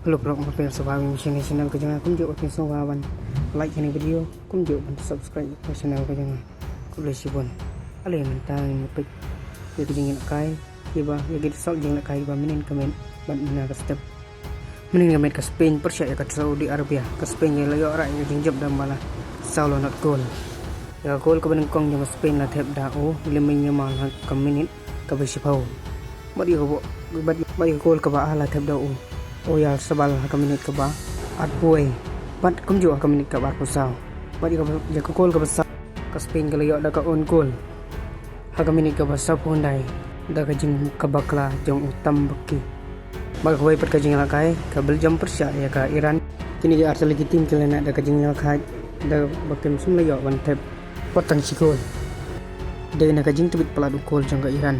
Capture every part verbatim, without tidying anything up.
Hello paralok, nga pdiang sngewbha ïa phi sha kane ka channel ka jong nga. Kumjuh wat phin sngewbha ban like ïa kane ka video, kumjuh ban subscribe ïa ka channel ka jong nga. Khublei shibun. Ale mynta ngin ïa peit ïa ka jingïalehkai, ïa ba ïa ki result jingïalehkai ba mynnin ka miet bad mynta ka step. Mynnin ka miet ka Spain pyrshah ïa ka Saudi Arabia. Ka Spain ka la ïoh rah ïa ka jingjop da ba la saw la not goal. Ïa ka goal kaba nyngkong jong ka Spain la thep da u Lamine Yamal ha ka minit kaba shiphew. Bad ïa ka bo-, bad, bad ïa ka goal kaba ar la thep da u Oyarzabal ha ka minit kaba arphew wei. Bad kumjuh ha ka minit kaba arphew saw. Bad ïa ka, ïa ka goal kaba saw ka Spain ka la ïoh da ka own goal ha ka minit kaba sawphew khyndai da ka jing ka bakla jong u Tambaki. Bad kawei pat ka jingïalehkai, ka Belgium pyrshah ïa ka Iran. Kine ki ar tylli ki team ki la neh da ka jingïalehkai da ba kim shym la ïoh ban thep wat tang shi goal. Dei na ka jingtbit palat u goal jong ka Iran,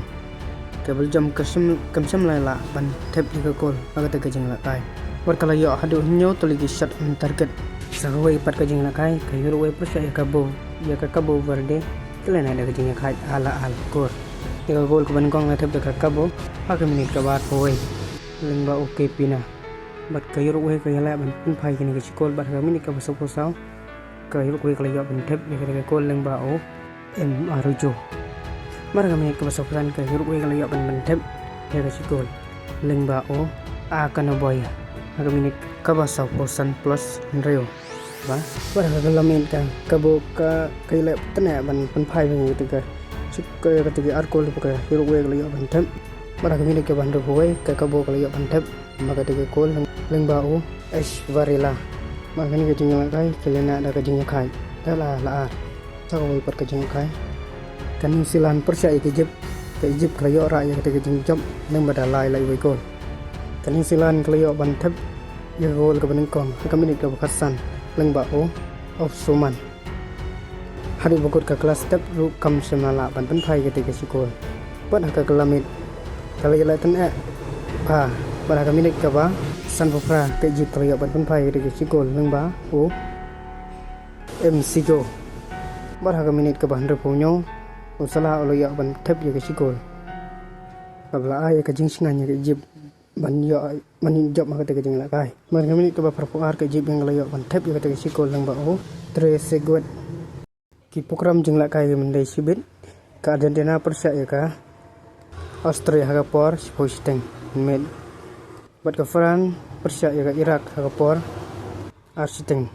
ka Belgium ka shym, kam shym la lah ban thep ïa ka goal ha kata ka jingïalehkai. Bad ka la ïoh haduh hynñiew tylli ki shot on target. Sa kawei pat ka jingïalehkai, ka Uruguay pyrshah ïa ka Bo, ïa ka Cabo Verde, ki la neh da ka jingïakhaid ar la ar kor. Ïa ka goal kaba nyngkong la thep da ka Cabo ha ka minit kaba arphew wei lyngba u Kepina. Bad ka Uruguay ka ïaleh ban pynphai kane ka shi goal bad ha ka minit kaba sawphew saw ka Uruguay ka la ïoh ban thep ïa kata ka goal lyngba u M Araujo. Bad ha ka minit kaba sawphew san ka Uruguay ka la ïoh ban, ban thep ïa ka shi goal lyngba u Akanboya ha ka minit kaba sawphew san plus hynriew. Ba, bad ha ka la miet ka Cabo ka, ka ïaleh tynneh ban pynphai bad kata ka, shi, ka, kata ka ar goal ba ka Uruguay ka la ïoh ban thep. Bad ha ka minit kaba hynriewphew wei ka Cabo ka la ïoh ban thep bad kata ka goal lyng-, lyngba u H Varela. Bad kane ka jingïalehkai ki la neh da ka jingïakhaid ar la ar. Sa kawei pat ka jingïalehkai, ka New Zealand pyrshah ïa ka Egypt. Ka Egypt ka la ïoh rah ïa kata ka jingjop lyngba da lai la iwei goal. Ka New Zealand ka la ïoh ban thep ïa ka goal kaba nyngkong ha ka minit kaba khatsan lyngba u Ousmane. Haduh ba kut ka, ka la step ruh kam shym la lah ban pynphai kata ka shi goal. Bad ha ka la miet ka la ïaleh tynneh bha. Bad ha ka minit kaba sanphew phra ka Egypt ka la ïoh ban pynphai kata ka shi goal lyngba u Msigo. Bad ha ka minit kaba hynriewphew hynñiew u Salah u la ïoh ban thep ïa ka shi goal kaba la ai ïa ka jingshngaiñ ïa ka Egypt ban ïoh, ban ïoh jop ha kata ka jingïalehkai. Bad ha ka minit kaba phraphew ar ka Egypt ka la ïoh ban thep ïa kata ka shi goal lyngba u Trezeguet. Ki program jingïalehkai ki ban dei shibit, ka Argentina pyrshah ïa ka Austria ha ka por shiphew shiteng mynmiet. Bad ka France pyrshah ïa ka Iraq ha ka por ar shiteng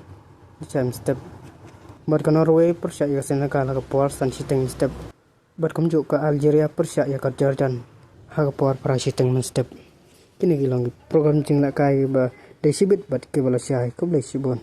mynstep. Bad ka Norway pyrshah ïa ka Senegal ha ka por san shiteng mynstep. Bad kumjuh ka Algeria pyrshah ïa ka Jordan ha ka por phra shiteng mynstep. Kine ki long ki program jingïalehkai ba dei shibit bad kiba la shai. Khublei shibun.